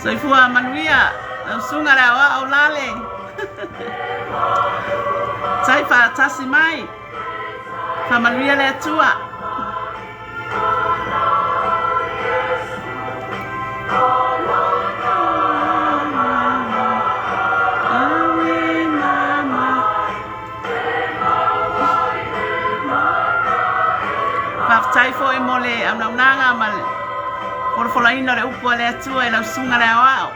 Soifua manuia, lau susuga le aoao Lale. Tai faatasi mai. Faamanuia le Atua. Faafetai foi mo le auaunaga ma le folafolaina o le upu a le Atua i lau susuga le aoao.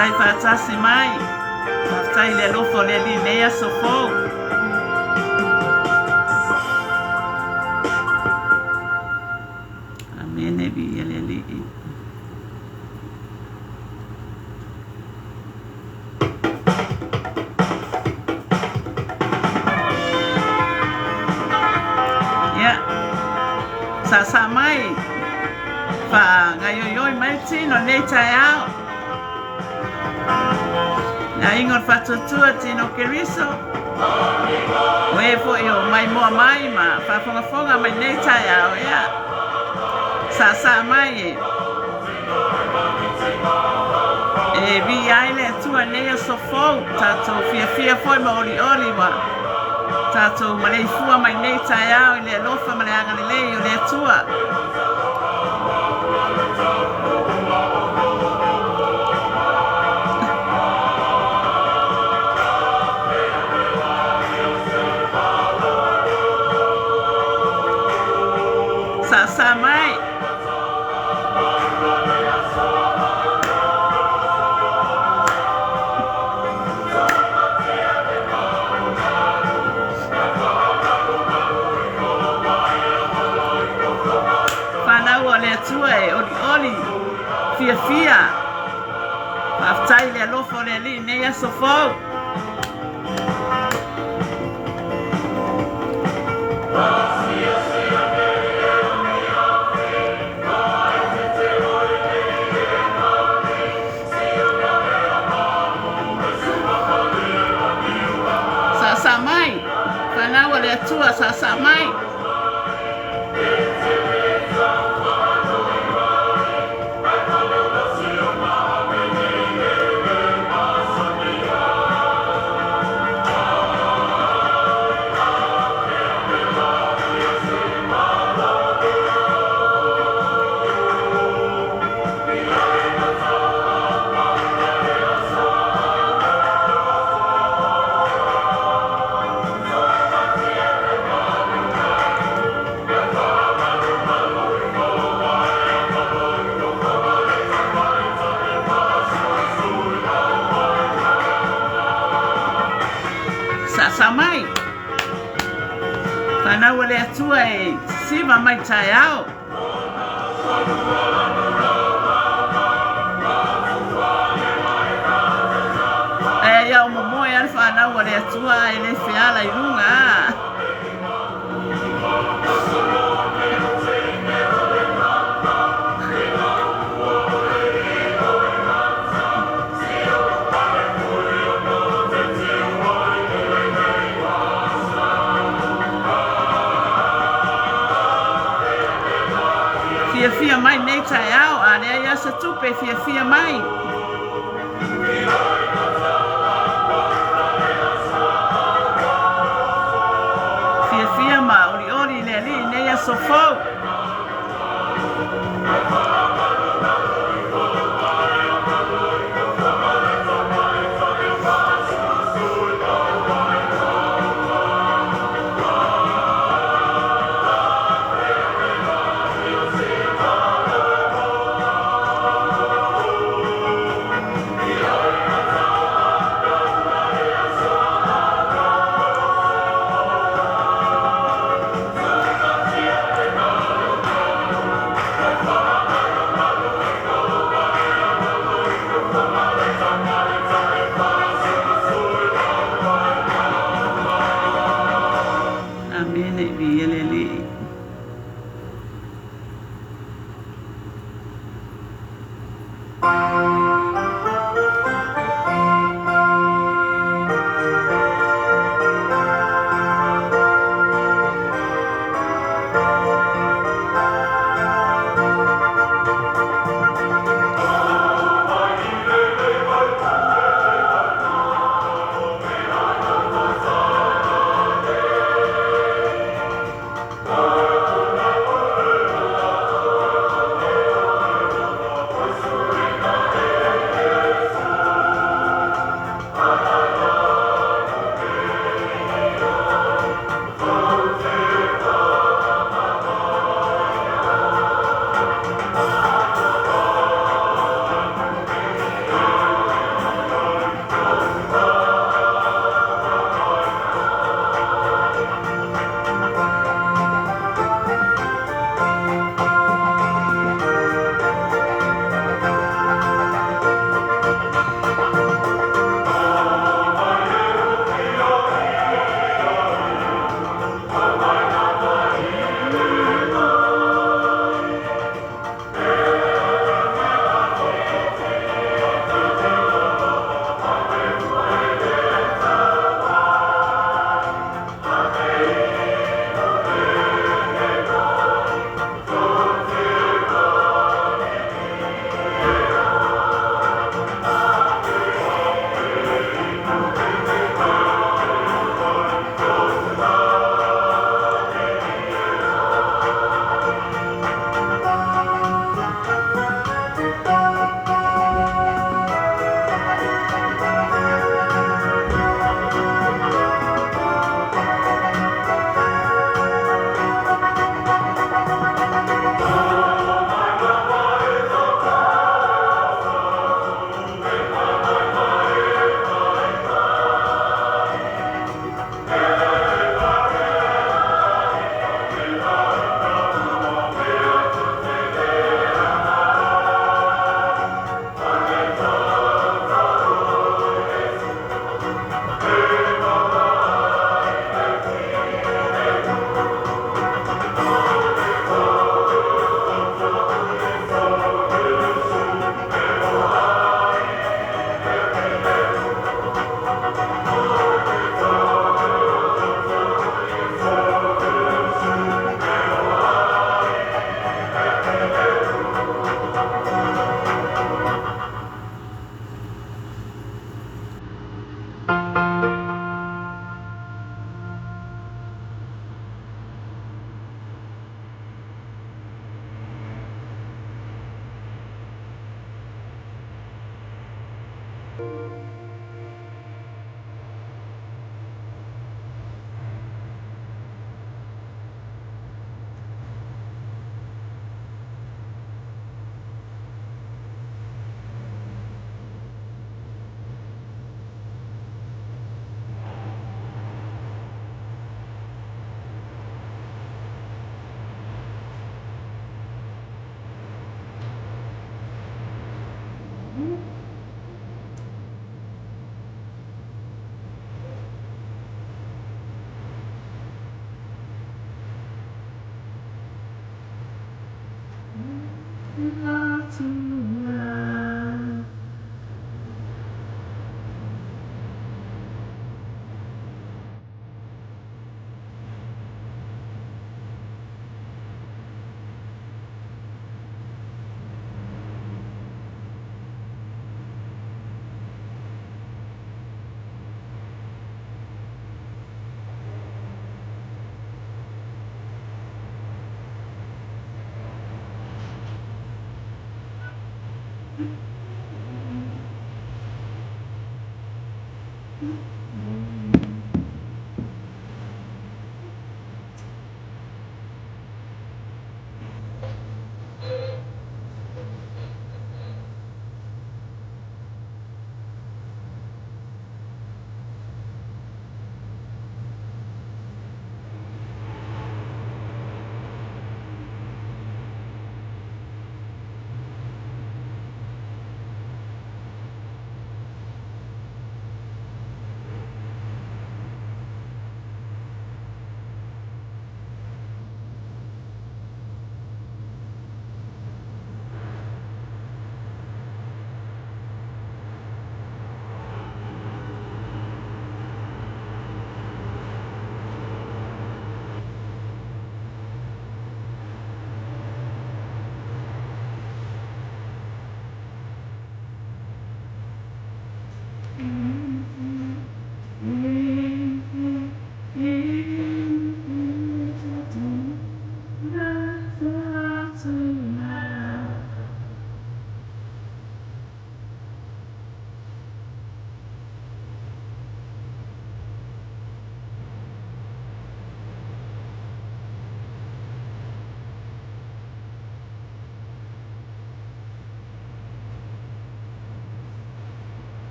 Faafetai faatasi mai. Faafetai i le alofa o le Alii i lenei aso fou. Amene, viia le Alii. Ia, saasaa mai, faagaioioi mai le tino i lenei taeao. Le aiga o le Faatuatua Tino Keriso, o e foi o maimoa mai ma faafogafoga mai lenei taeao, ia, saasaa mai e E viia ai le Atua i lenei aso fou, tatou fiafia foi ma olioli ua tatou maleifua mai nei taeao i le alofa ma le agalelei o le Atua. Saasaa mai. Fanau a le Atua e olioli, fiafia. Faafetai i le alofa o le Alii i lenei aso fou. Saasaa mai, fanau a le Atua, saasaa mai. Saasaa mai. Fanau a le Atua e sisiva mai taeao. Ae ia o momoe a le fanau a le Atua e le feala i luga. Fiafia mai nei taeao, a leai lava se tupe, fiafia mai. Fiafia ma olioli i le Alii i nei aso fou.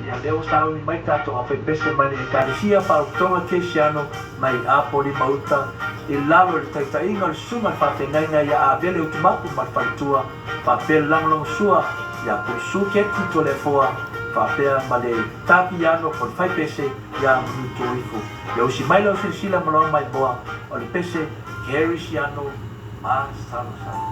Ia lea ua sauni mai tatou aufaipese mai le Ekalesia Faalapotopotoga Kerisiano mai Apolima Uta i lalo i le taitaiga o le Susuga i le Faafeagaiga ia Avele Utumapu ma le faletua faapea le lagolagosua ia Pulesu Keti Toleafoa faapea ma le ta piano po o le faipese ia Manutuoifo. Ia usi mai lau silasila ma lau maimoa o le pese Kerisiano masalosalo.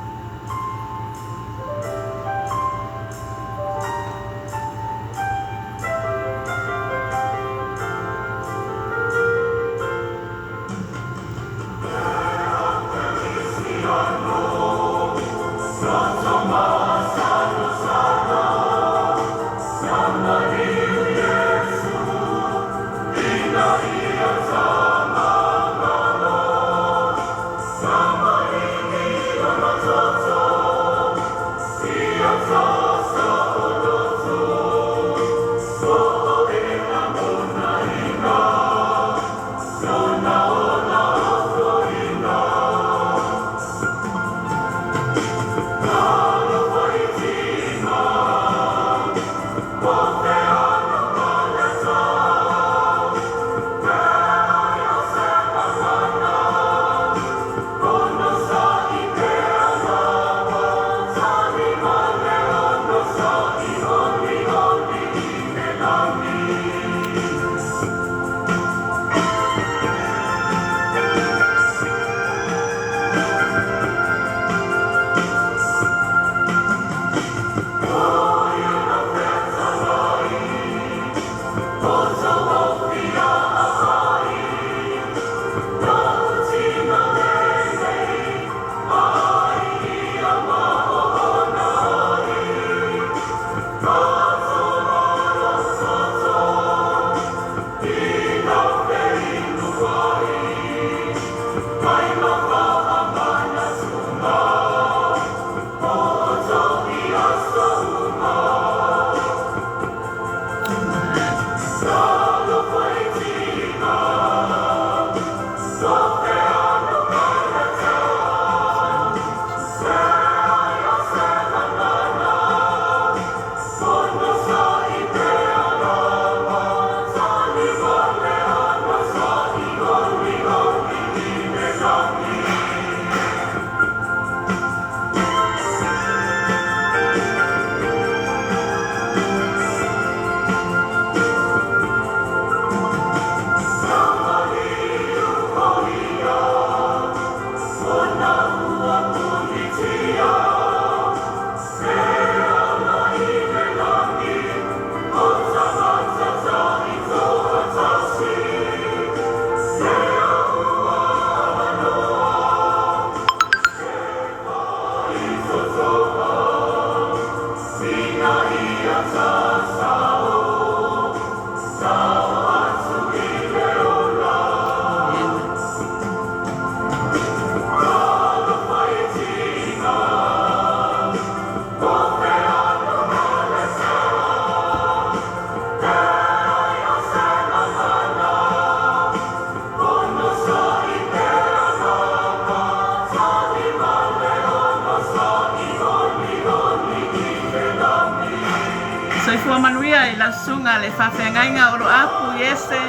Soifua manuia i lau susuga le faafeagaiga o Oloapu Iese.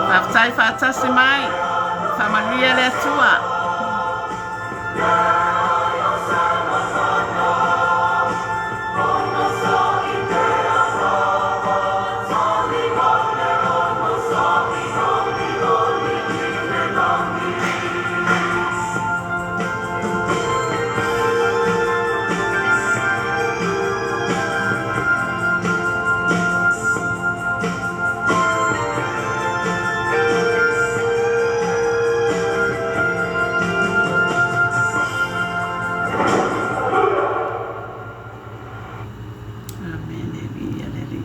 Faafetai faatasi mai. Faamanuia le Atua. Amene, viia le Alii.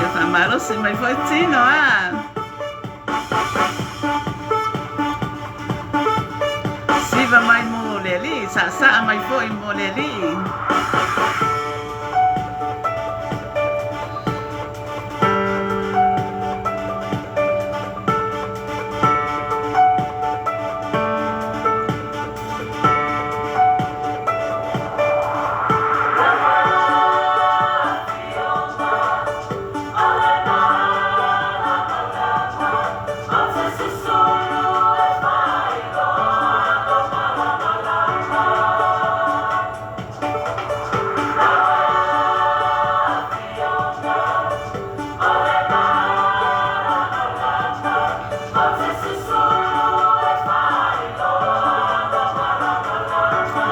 Ia faamalosi mai foi tino a. Siva mai mo le alii, saasaa mai foi mo le alii.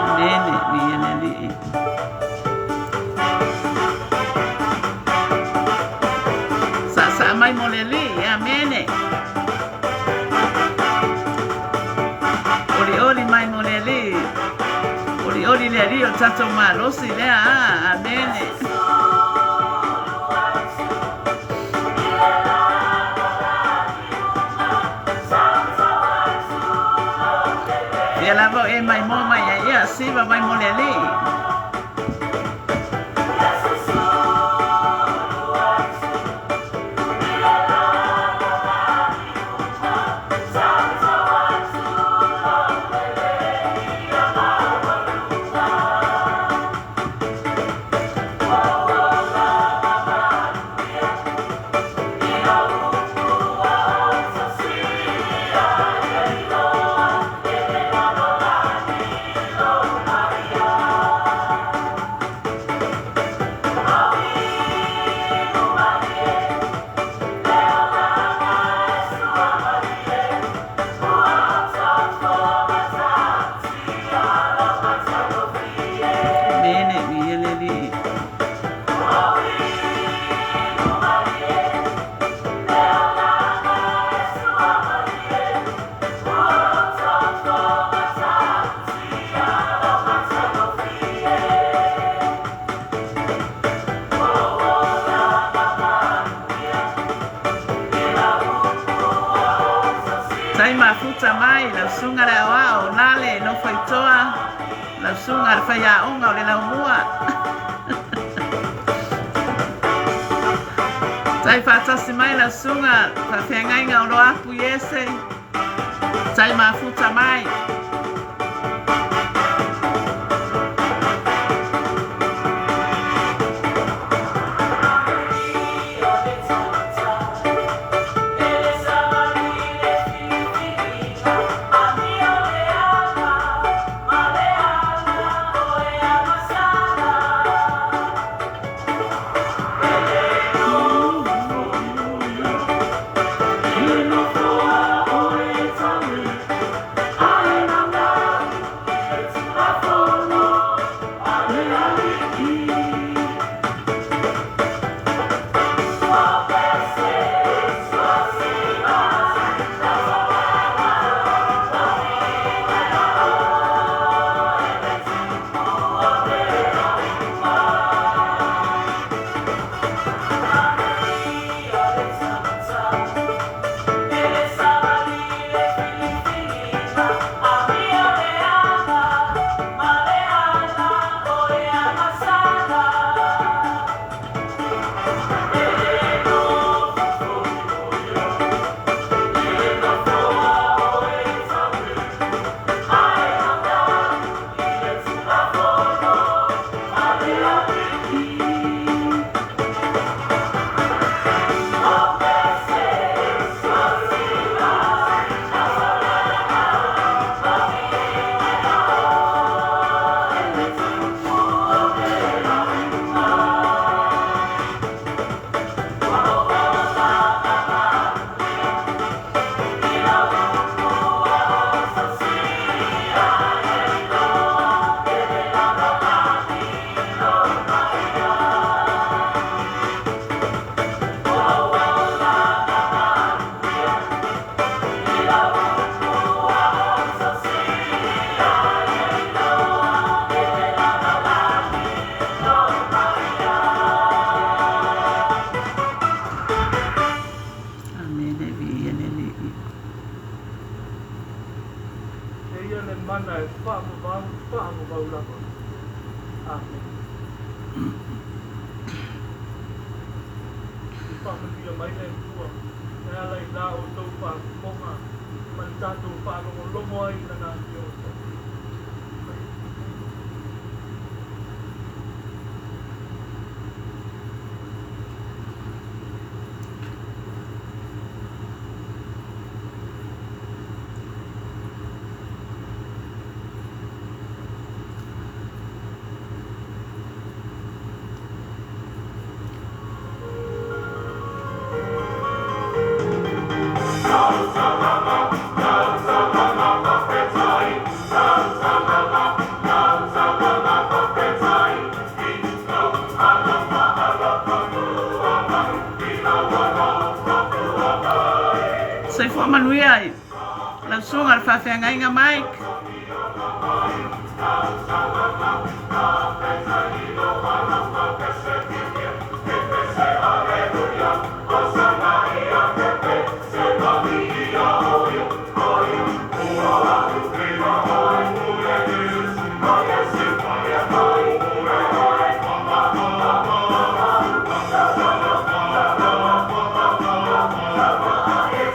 Amene, viia le Alii. Saasaa mai mo le Alii. Amene. Olioli mai mo le Alii. Olioli le Alii o le tatou malosi lea. Amene. Ia lava o e maimoa mai ai ia, siva mai mo le Alii. Amene, viia le Alii. Tai mafuta mai lau susuga le aoao Lale Nofoitoa, lau susuga le faiaoga o le laumua. Tai faatasi mai lau susuga faafeagaiga o Loapu Iese, tai mafuta mai. Amene. I faamanuia mai le Atua e ala i la outou faafofoga ma le tatou faalogologo ai i Lana amio paia. Soifua manuia i lau susuga i le faafeagaiga Mike.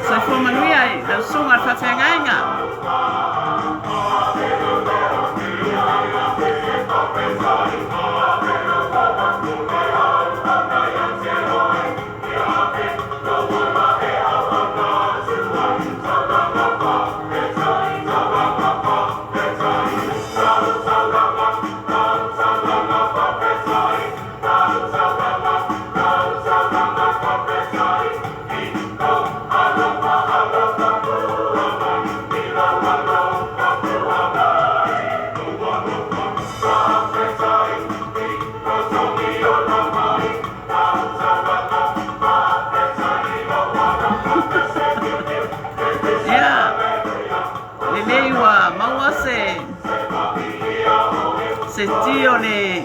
Soifua manuia i lau susuga i le faafeagaiga. Ia, lelei ua maua se se ti o le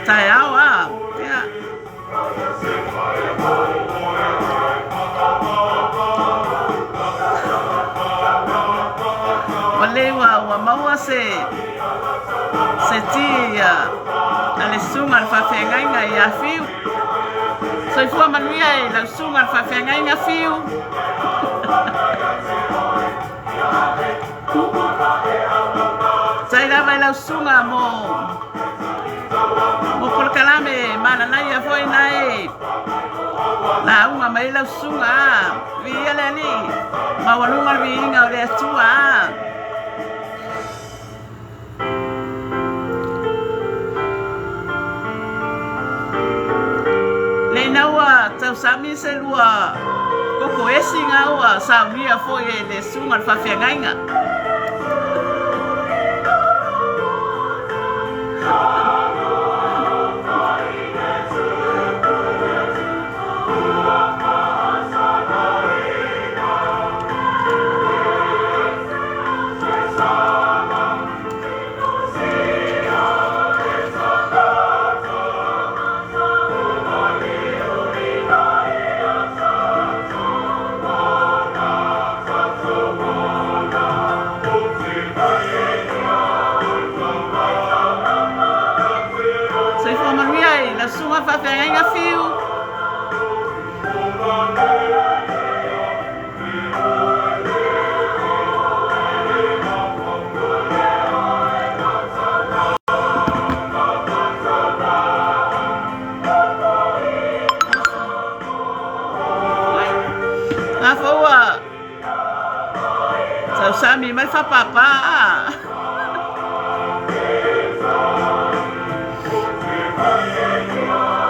taeao a. Ia. Ua lelei ua ua maua se se ti a le susuga i le faafeagaiga ia Fiu. Soifua manuia e lau susuga i le faafeagaiga Fiu. Sai lava i lau susuga mo mo polokalame mananaia foi na e lauga mai lau susuga a. Viia le Alii, maualuga le viiga o le Atua a. Nei na ua tausami se lua koko esi nga ua saunia foi e le susuga i le faafeagaiga. Soifua manuia i lau susuga faafeagaiga Fiu. Afa ua tausami mai le faapapa a.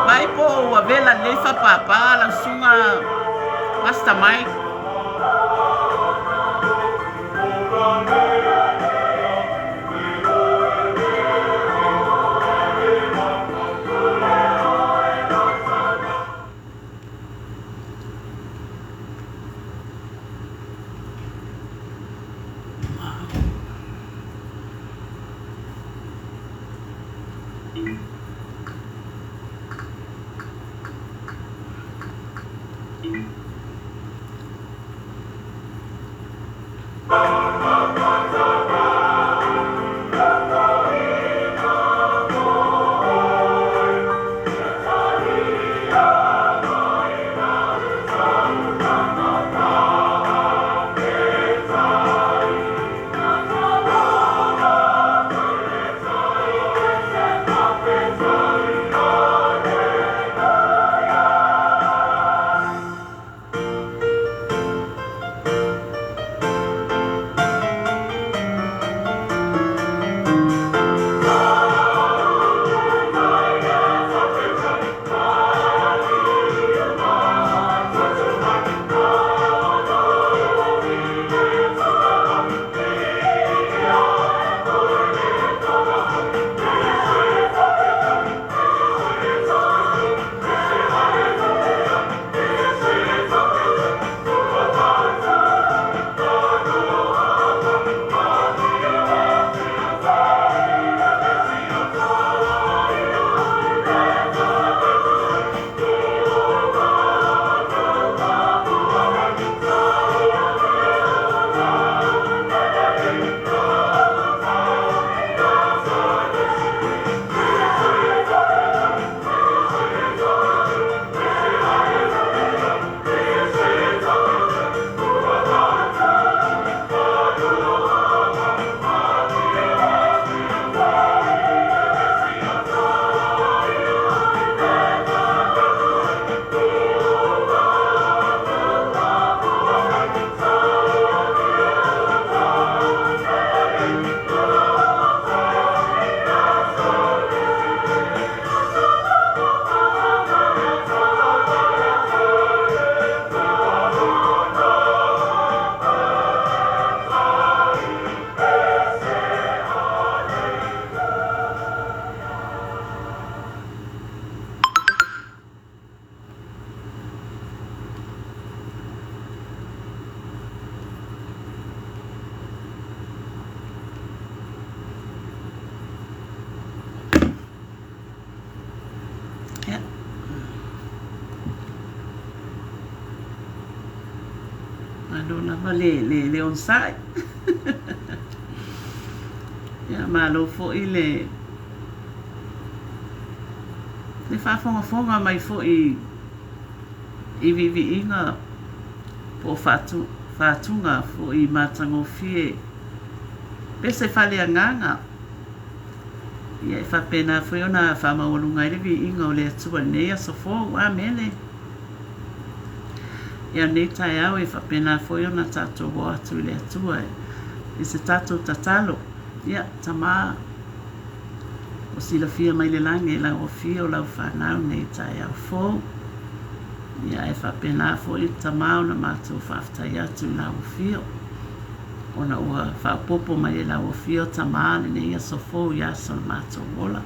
Vai po ua vela lelei faapapa lau susuga Pastor Mike. Malo lava le, le, le onosai. Ia, malo foi le, le faafogafoga mai foi i viiviiga po o faatu, faatuga foi matagofie pese faaleagaga. Ia, e faapena foi ona faamaualuga ai le viiga o le Atua i lenei aso fou. Amene. Ia, lenei taeao e faapena foi ona tatou oo atu i le Atua i se tatou tatalo. Ia, Tama, ua silafia mai le lagi e lau afio o lau fanau nei taeao fou. Ia, ae faapena foi Tama ona matou faafetai atu i lau afio. Ona ua faaopoopo mai e lau afio Tama lenei aso fou i aso o le matou ola.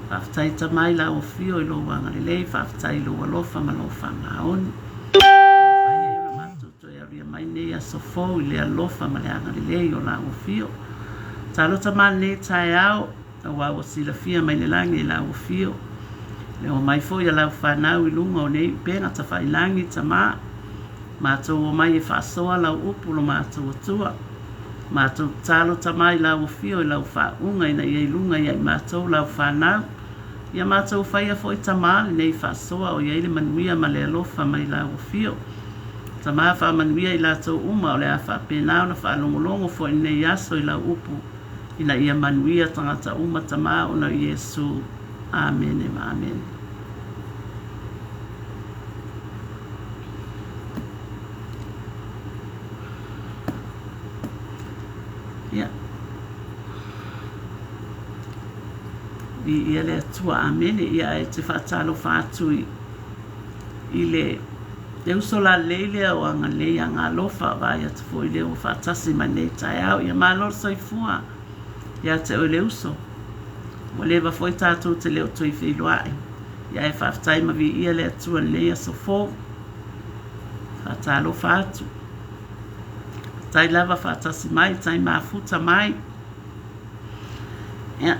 Faafetai Tama i lau afio i lou agalelei, faafetai i lou alofa ma lou faamaoni. Ua mafai ai ona matou toe aulia mai nei aso fou i le alofa ma le agalelei o lau afio. Talo Tama lenei taeao, aua ua silafia mai le lagi e lau afio. Le omai foi a lau fanau i luga o nei upega tafailagi Tama, Matou omai e faasoa lau upu lo matou Atua. Matou tatalo Tama i lau afio i lau faauuga ina ia i luga ia i matou lau fanau. Ia matou faia foi Tama lenei faasoa o i ai le manuia ma le alofa mai lau afio. Tama faamanuia i latou uma o le a faapena ona faalogologo foi lenei aso i lau upu ina ia manuia tagata uma Tama ona o Iesu. Amene ma Amene. Ia. Viia le Atua. Amene. Ia, ae te faatalofa atu i, i le, le uso lalelei lea o Agalelei Agalofa, vaai atu foi lea ua faatasi mai nei taeao. Ia malo le soifua ia te oe le uso. Ua leva foi tatou te le o toe feiloai. Ia ae faafetai ma viia le Atua i lenei aso fou. Faatalofa atu. Tai lava faatasi mai, tai mafuta mai. Ia.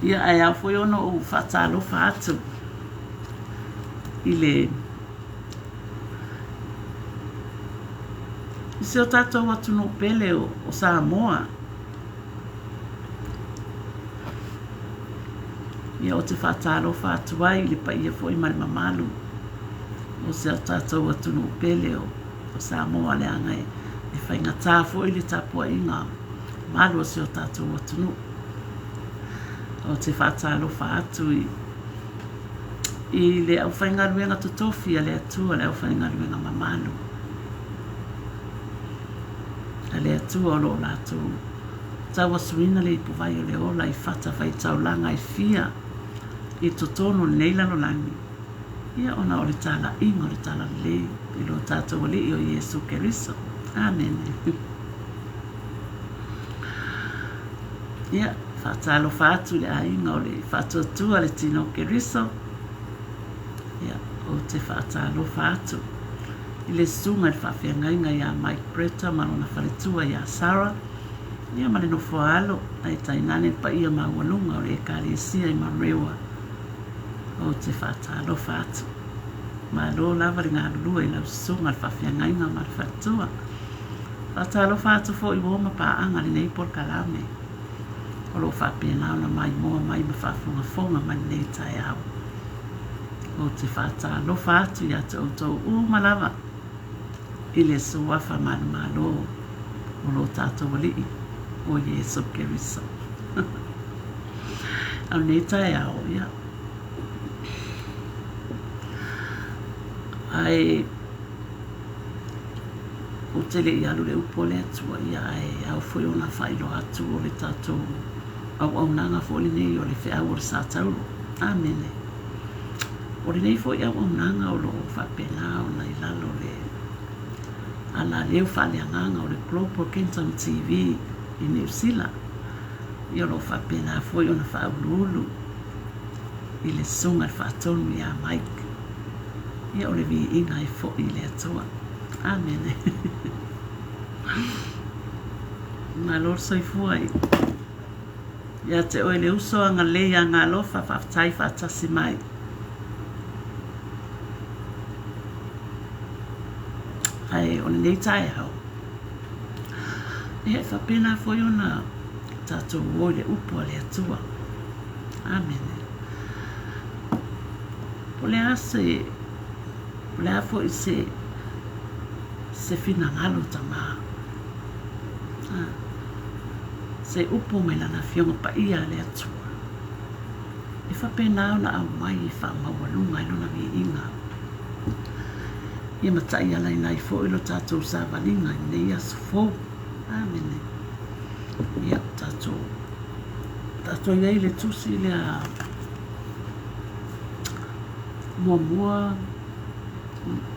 Ia, ae ao foi ona ou faatalofa atu i le I si o tatou atunuu pele o Samoa, ia ou te faatalofa atu ai i le paia foi ma le mamalu o si o tatou atunuu pele o Samoa leaga e faigata foi le tapuaiga malu o si o tatou atunuu. Ou te faatalofa atu i i le aufaigaluega totofi a le Atua, le aufaigaluega mamalu a le Atua o lo o latou tauasuina le ipuvai o le ola i fatafaitaulaga e fia i totonu o lenei lalolagi, ia ona o le talaiga o le talalelei i lo tatou Alii o Iesu Keriso. Amene. Ia, faatalofa atu i le aiga o le Faatuatua le Tino Keriso. Ia, ou te faatalofa atu i le susuga i le faafeagaiga ia Mike Bretta ma lona faletua ia Sarah, ia ma le nofoaalo ae tainane le paia maualuga o le Ekalesia i Manurewa. Ou te faatalofa atu. Malo lava le galulue i lau susuga i le faafeagaiga ma le faletua. Faatalofa atu foi uo ma paaga lenei polokalame o lo o faapena ona maimoa mai ma faafogafoga mai lenei taeao. Ou te faatalofa atu ia te outou uma lava i le suafa manumalo o lo tatou Alii o Iesu Keriso. A o lenei taeao, ia, ae Ou te le i alu i le upu a le Atua, ia ae ao foi ona faailoa atu o le tatou auaunaga foi lenei o le feau o le Sa Tauro. Amene. O lenei foi auaunaga o lo o faapena ona i lalo o le alaleo faaleagaga o le Global Kingdom TV i Niu Sila. Ia o lo o faapena foi ona faauluulu i le Susuga i le Faatonu ia Mike. Ia o le viiga e foi i le Atua. Amene. Malo le soifua i Ia te oe le uso agalelei agalofa faafetai faatasi mai. Ae o lenei taeao, ia e faapena foi ona tatou o i le upu a le Atua. Amene. Po o le a se, po o le a foi se, se finagalo tama. Ah, se upu mai lana Afioga Paia a le Atua. E faapena ona aumai e faamaualuga ai lona viiga. Ia mataialaina ai foi lo tatou savaliga i lenei aso fou. Amene. Ia, tatou, tatou i ai i le tusi lea muamua,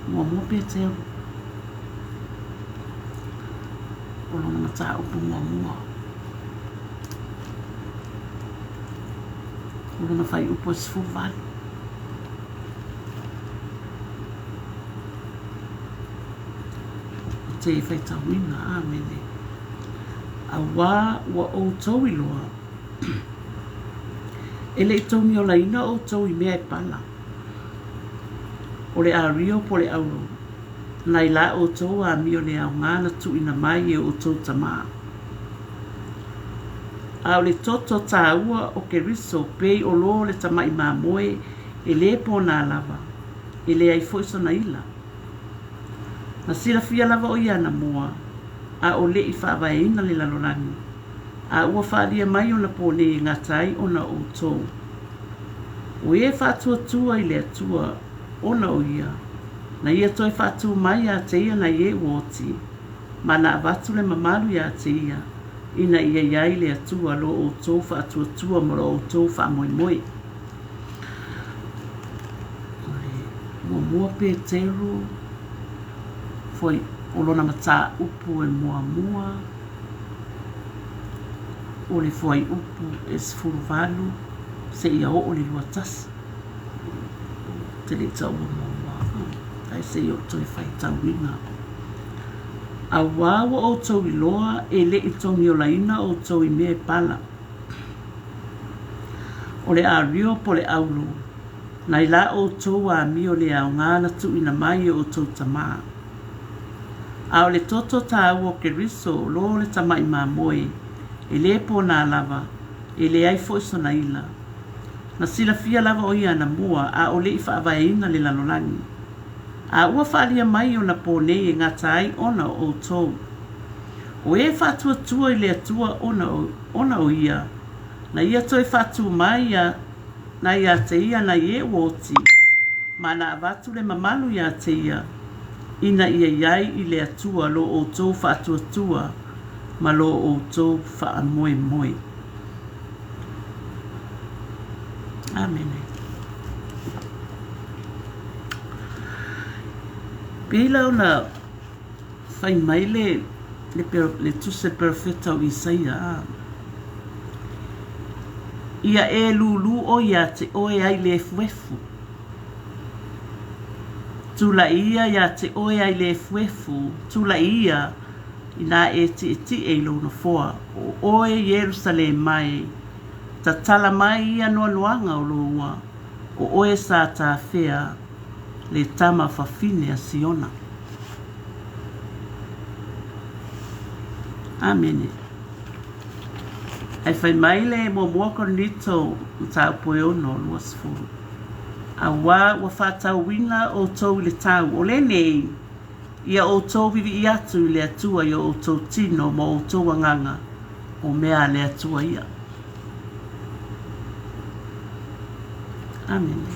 muamua Peteru, o lona mataupu muamua. O lona fuaiupu e 18. Ou te faitauina, Amene. Auā ua outou iloa, e le i togiolaina outou i mea e pala, o le ario po o le auro, nai la outou amio le aoga na tuuina mai e outou tama. A o le toto tāua o Keriso pei o lo le tamaʻi mamoe e lē pōnā lava, e leai foi sona ila. Na silafia lava ʻo ia anamua, a o leʻi faavaeina le lalolagi, a ua faaalia mai ona pō nei e gata ai ona o ʻoutou. ʻO e faatuatua i le Atua ona o ia, na ia toe faatū mai iā te ia nai e ua oti, ma na avatu le mamalu iā te ia, ina ia i ai le Atua lo ʻoutou faatuatua ma lo ʻoutou faamoemoe. O le muamua Peteru, foi o lona mataupu e muamua, o le fuaiupu e 18 seia oo i le 21. Ou te le i taua muamua, ae se i ou toe faitauina. Auā ua outou iloa e le i togiolaina outou i mea e pala. O le ario po o le auro, nai la outou amio le aoga na tuuina mai e outou tama. A o le toto tāua o Keriso lo le tamaʻi mamoe, e lē pōnā lava, e leai foi sona ila. Na silafia lava ʻo ia anamua a o le i faavaeina le lalolagi. A ua faaalia mai ona pō nei e gata ai ona o ʻoutou. ʻO e faatuatua i le Atua ona o, ona o ia, na ia toe faatū mai ia, na iā te ia nai e ua oti, ma na avatu le mamalu iā te ia, ina ia i ai i le Atua lo ʻoutou faatuatua ma lo ʻoutou faamoemoe. Amene. Pei la ona fai mai le, le, le tusi a le perofeta o Isaia, a. Ia e lūlū ʻoe iā te ʻoe ai le efuefu. Tulaʻi ia iā te ʻoe ai le efuefu, tulaʻi ia inā e tiʻetiʻe i lou nofoa, ʻo ʻoe Ierusalema e, tatala mai ia noanoaga o lōua, ʻo ʻoe sa tāfea le tama fafine a Siona. Amene. Ae fai mai le muamua Korinito mataupu e 6, 20. Auā ua faatauina ʻoutou i le tau, o lenei, Ia ʻoutou vivii atu i le Atua i o ʻoutou tino ma o ʻoutou agaga, o mea a le Atua ia. Amene.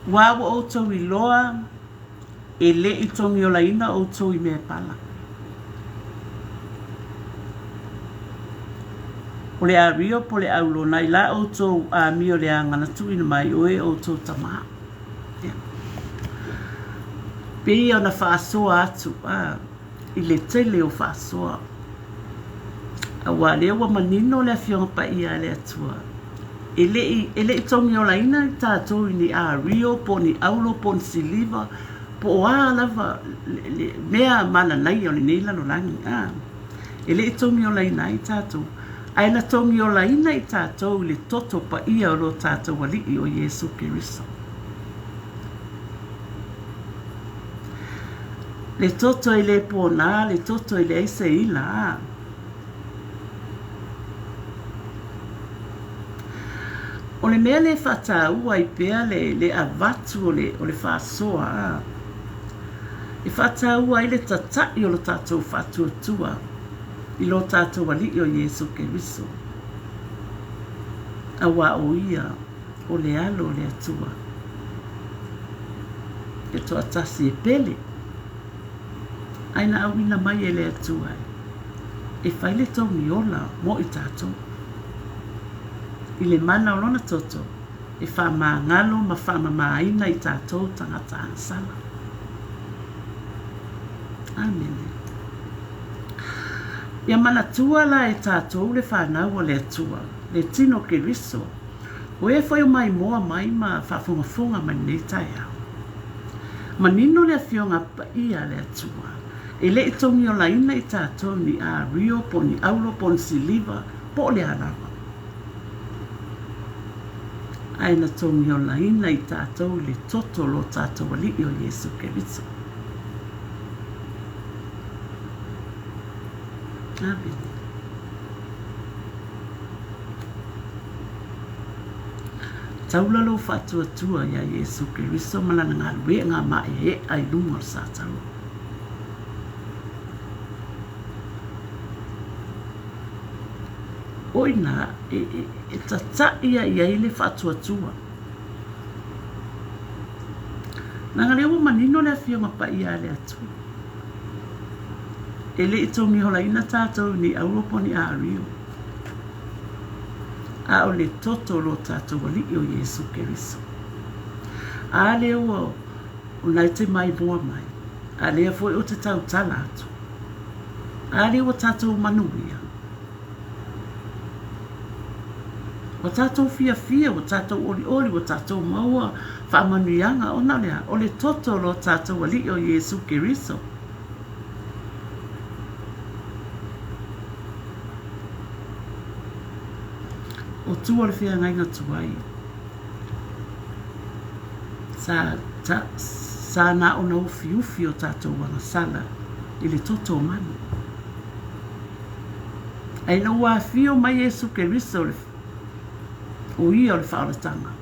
Ua ua ʻoutou iloa, e le i togiolaina ʻoutou i mea e pala. O le ario po o le aulo nai la ʻoutou amio leaga na tuuina mai ʻo e ʻoutou tamā. Yeah. Pei ona faasoa atu a i le tele o faasoa. Auā lea ua manino le Afioga Paia a le Atua. E le i, e le i togiolaina i tatou i ni ario po o ni auro po o ni siliva po o a lava le, le mea mananaia o lenei lalolagi. A, e le i togiolaina ai tatou, ae na togiolaina i tatou i le toto paia o lo tatou Alii o Iesu Keriso. Le toto e le pōnā, le toto e leai se ila, a. O le mea lea e faataua ai pea le, le avatu o le, o le faasoa, a. E faataua ai le tata'i o lo tatou faatuatua i lo tatou Alii o Iesu Keriso, auā o Ia o le Alo o le Atua e toatasi e pele, ae na auina mai e le Atua e fai le togi ola mo i tatou. I le mana o Lona toto e faamagalo ma faamamaina i tatou tagata agasala. Amene. Ia manatua la e tatou le fanau a le Atua, le tino Keriso, O e foi o maimoa mai ma faafogafoga mai lenei taeao. Manino le Afioga Paia a le Atua, e le i togiolaina i tatou ni ario po o ni auro po o ni siliva po o le a lava, ae na togiolaina i tatou i le toto o lo tatou Alii o Iesu Keriso. Amene. Taula lou faatuatua iā Iesu Keriso ma Lana galuega maeaea i luga o le sataua. O i nā e, e, e tataʻi ai i ai le faatuatua. Leaga lea ua manino le Afioga Paia a le Atua. E le i togiholaina tātou i ni auro po o ni ārio. A o le toto o lo tātou Alii o Iesu Keriso. A lea ua o nae te maimoa mai, a lea foi o te tautala atu. A lea ua tātou manuia. Ua tātou fiafia, ua tātou olioli, ua tātou maua faamanuiaga, ona o le a? O le toto o lo tātou Alii o Iesu Keriso. O tua o le feagaiga tuai, sa, ta, sa na ona ufiufi o tātou agasala i le toto o manu. Ae ina ua afio mai Iesu Keriso, le, o ia o le faaolatanga,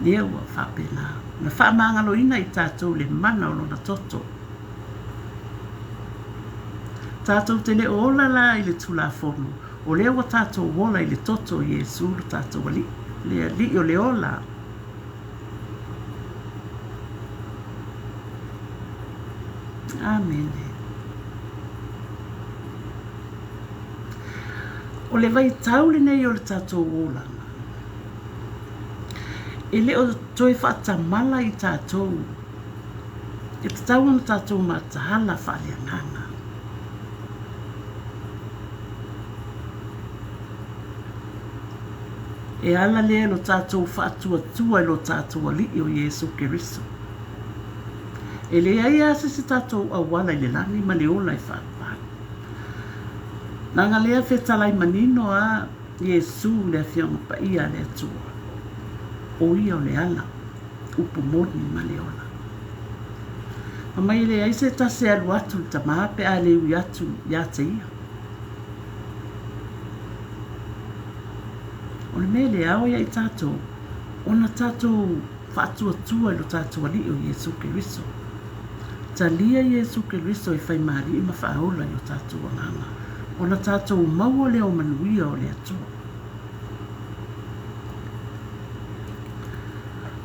lea ua faapena ona faamagaloina i tātou le mana o lona toto. Tātou te le o ola la i le Tulafono, o lea ua tātou ola i le toto o Iesu lo tātou Alii, le Alii o le ola. Amene. O le vaitau lenei o le tātou olaga, e le o toe faatamala i tātou E tatau ona tātou mataala faaleagaga. E ala lea lo tātou faatuatua i lo tātou Alii o Iesu Keriso. E leai lava se isi tātou auala i le lagi ma le ola e faapā. Leaga lea fetalai manino a Iesu le Afioga Paia a le Atua, o ia o le ala. upu moni ma le ola. Fai mai e leai se tasi e alu atu i le tamā pe a le ui atu iā te ia. O le mea lea ao ia i tātou, ona tātou faatuatua i lo tātou Alii o Iesu Keriso. Talia Iesu Keriso e whai mārie ma whaaola i o tātou anganga, ona tātou maua lea o manuia o le Atua.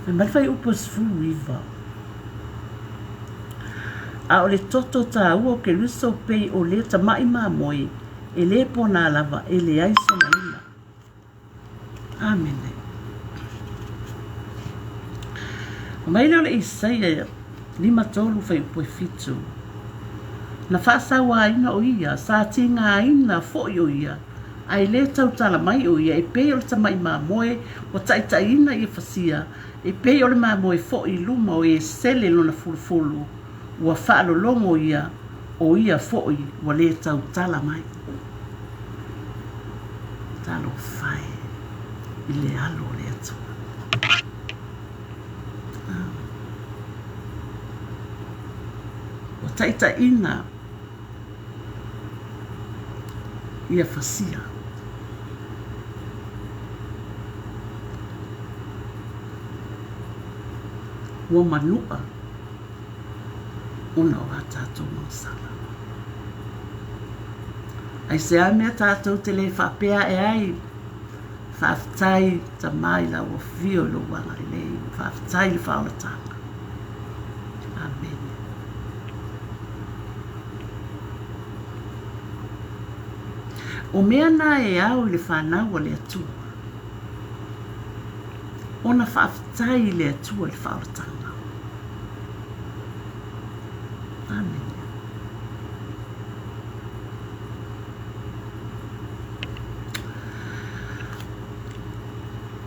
Fai mai le fuaiupu e 19, A o le toto tāua o Keriso pei o lea tamaʻi mamoe e lē pōnā lava e leai sona ila. Amene. Fai mai lea o le Isaia 53 fuaiupu e 7, Na faasauāina o ia, sa tigāina foʻi o ia, Ae le tautala mai ʻo ia e pei o le tamaʻi mamoe ua taʻitaʻiina ia fasia, e pei o le mamoe foʻi i luma o e sele lona fulufulu, ua faalologo ia, ʻo ia foʻi ua lē tautala mai. Talofa e i le alo o le Atua. Ua taʻitaʻina ia fasia. Ua manuʻa ona o a tātou agasala. Aisea mea tātou te lē faapea aʻe ai, Faafetai Tama i lau afio i lou agalelei, faafetai i le faaolataga. Amene. O mea na e ao i le fanau a le Atua, ona faafetai i le Atua i le faaolataga. Amene.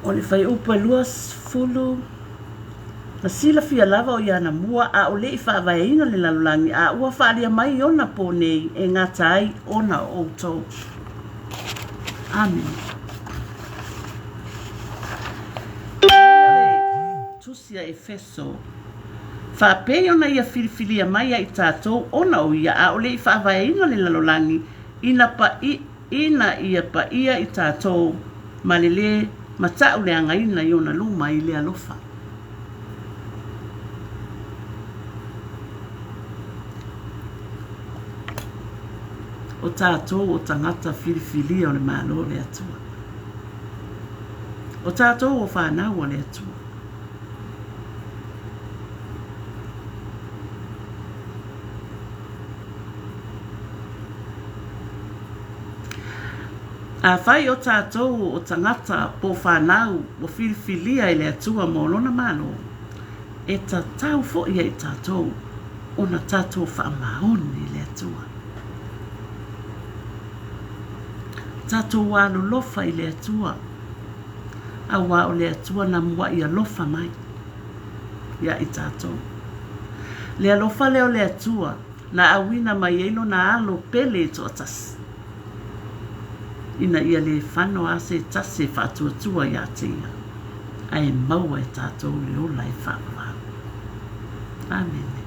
O le fuaiupu e 20, na silafia lava o ia anamua ʻaʻole i faavaeina le lalolagi, a ua faaalia mai i ona pō nei e gata ai ona o ʻoutou. Amene. Tusi a Efeso, Faapei ona ia filifilia mai ia i tatou ona o ia ʻaʻole i faavaeina le lalolagi, ina paʻi, ina ia paʻia i tatou ma le lē mataʻuleagaina i ona luma i le alofa. O tatou o tagata filifilia o le Malo o le Atua. O tatou o fanau a le Atua. Afai o tatou o tagata po o fanau ua filifilia e le Atua mo Lona Malo, e tatau foi ia i tatou ona tatou faamaoni i le Atua. Tatou alolofa i le Atua, auā o le Atua na muaʻi alofa mai ia i tatou. Le alofa lea o le Atua na auina mai ai lona alo pele e toatasi, ina ia lē fano a se tasi e faatuatua iā te ia, ae maua e tatou le ola e faavavau. Amene.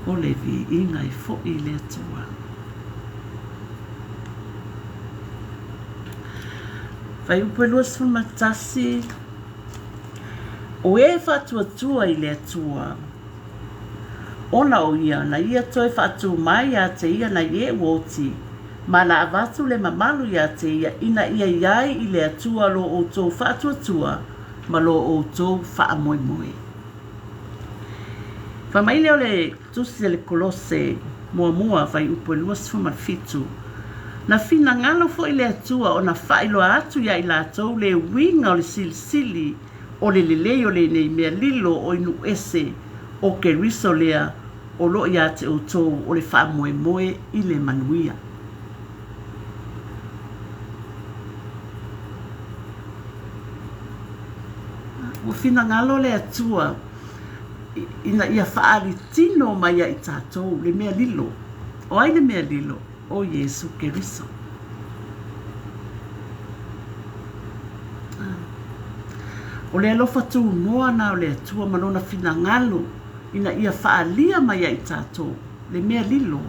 O le viiga e foʻi i le Atua. Fuaiupu e 21, O e faatuatua i le Atua, ona o ia na ia toe faatū mai iā te ia nai e ua oti, ma na avatu le mamalu iā te ia ina ia iai i le Atua lo outou faatuatua ma lo outou faamoemoe. Fai mai lea o le Tusi a le Kolose Muamua Fuaiupu e 27, Na finagalo foi le Atua ona faailoa atu iā i latou le uiga o le silisili o le lelei o lenei mea lilo o inu ese o Keriso lea o lo o iā te outou o le faamoemoe i le manuia. Ua finagalo le Atua ina ia faaali tino mai ia i tatou le mea lilo. O ai le mea lilo? O Iesū Keriso. O le alofa tunoa na o le Atua ma Lona finagalo ina ia faalia mai ia i tatou le mea lilo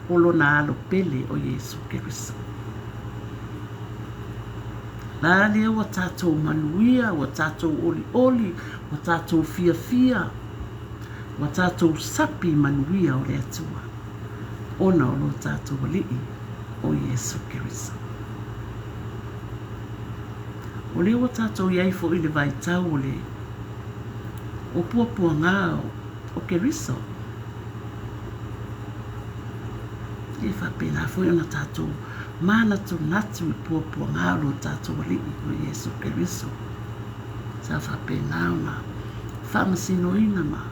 o Lona Alo pele o Iesū Keriso. La lea ua tatou manuia, ua tatou olioli, ua tatou fiafia, ua tatou sapi manuia o le Atua, ona o lo tatou Alii o Iesu Keriso. O lea ua tatou i ai foi i le vaitau o le o puapuagā o Keriso. E faapena foi ona tatou manatunatu i puapuagā o lo tatou Alii o Iesu Keriso. Sa faapena ona faamasinoina ma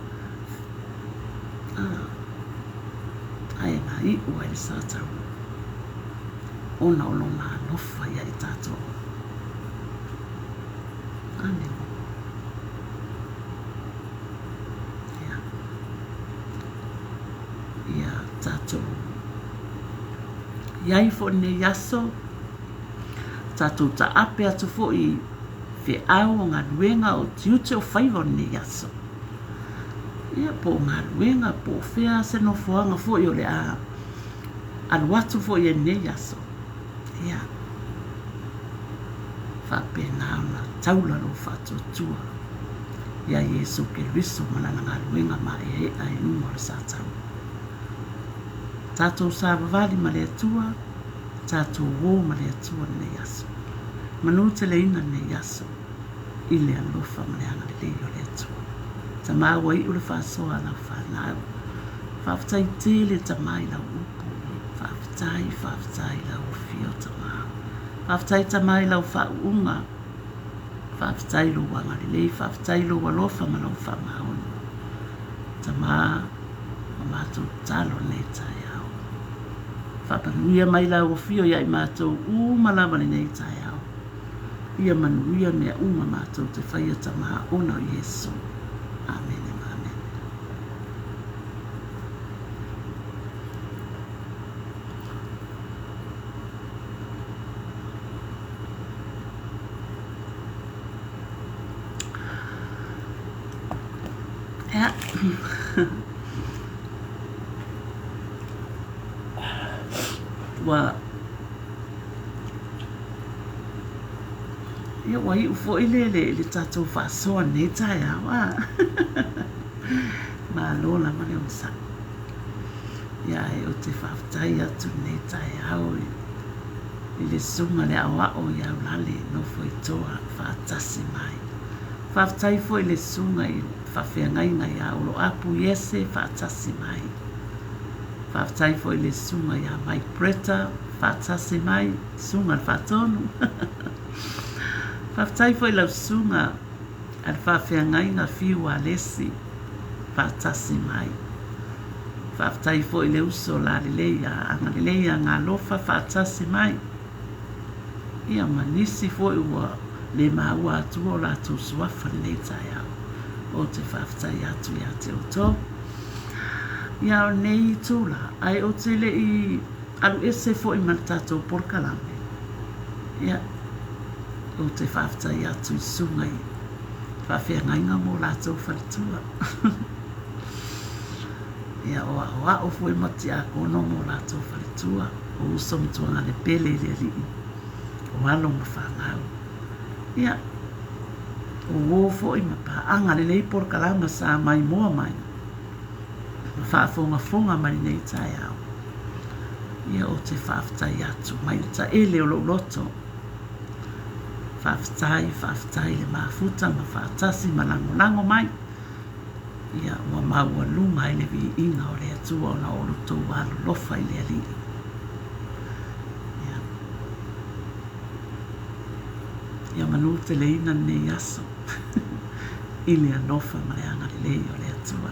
ae na iu ai le sa taua. Ona o Lona alofa ia i tatou. Amene. Ia. Ia tatou i ai foi lenei aso, tatou taape atu foi i feau o galuega o tiute o faiva o lenei aso. Ia, po o galuega, po o fea se nofoaga foi o le a alu atu foi i lenei aso. Ia, faapena ona taula lou faatuatua iā Iesu Keriso ma Lana galuega maeaea i luga o le Sataua. Tatou savavali ma le Atua, tatou ō ma le Atua lenei aso. Manu teleina lenei aso i le alofa ma le agalelei o le Atua. Tama ua iu le faasoa a lau fanau. Faafetai tele Tama i lau upu. Faafetai, faafetai i lau afio Tama. Faafetai Tama i lau faauuga. Faafetai i lou agalelei, faafetai i lou alofa ma lau faamaoni. Tama, o matou tatalo lenei taeao. Faamanuia mai lau afio ia i matou uma lava lenei taeao. Ia manuia mea uma matou te faia Tama ona o Iesu. Amene ma amene. Ia. Ua Ia ua iu foi le le le tatou faasoa lenei taeao a. Malo lava le onosai. Ia ae ou te faafetai atu lenei taeao i i le susuga le aoao i Aulale nofo i Toa faatasi mai. Faafetai foi i le susuga i faafeagaiga ia Oloapu Iese faatasi mai. Faafetai foi i le susuga ia Mike Bretta faatasi mai, susuga le faatonu. Faafetai foi i lau susuga a le faafeagaiga Fiu Alesi faatasi mai. Faafetai foi i le uso lalelei a Agalelei ia Galofa faatasi mai. Ia ma nisi foi ua le maua atua o latou suafa lenei taeao. Ou te faafetai atu ia te outou. Ia o lenei itula, ae ou te le i alu ese foi ma le tatou polokalame, ia, ou te faafetai atu i susuga i faafeagaiga mo latou faletua. Ia, o aoao foi ma tiakono mo latou faletua, o uso ma tuagalepele i le Alii, o alo ma fanau. Ia, o uo foi ma paaga lenei polokalama sa maimoa mai ma faafogafoga mai lenei taeao. Ia, ou te faafetai atu mai le taele o lou loto. Faafetai, faafetai le mafuta ma faatasi ma lagolago mai. Ia, ua maualuga ai le viiga o le Atua ona o lo outou alolofa i le Alii. Ia, ia manuteleina lenei aso i le alofa ma le agalelei o le Atua.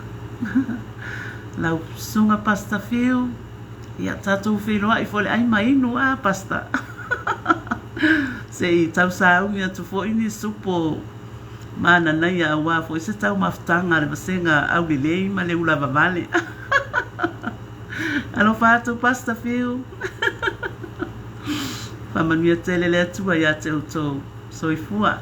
Lau Susuga Pastor Phil, ia tatou feiloai foi le ai ma inu a Pastor. Se i tausaumi atu foi ni supo Mananaia aua foi se taumafataga a le vasega aulelei ma le ulavavale. Alofa atu Pastor Phil. Faamanuia tele le Atua ia te outou. Soifua.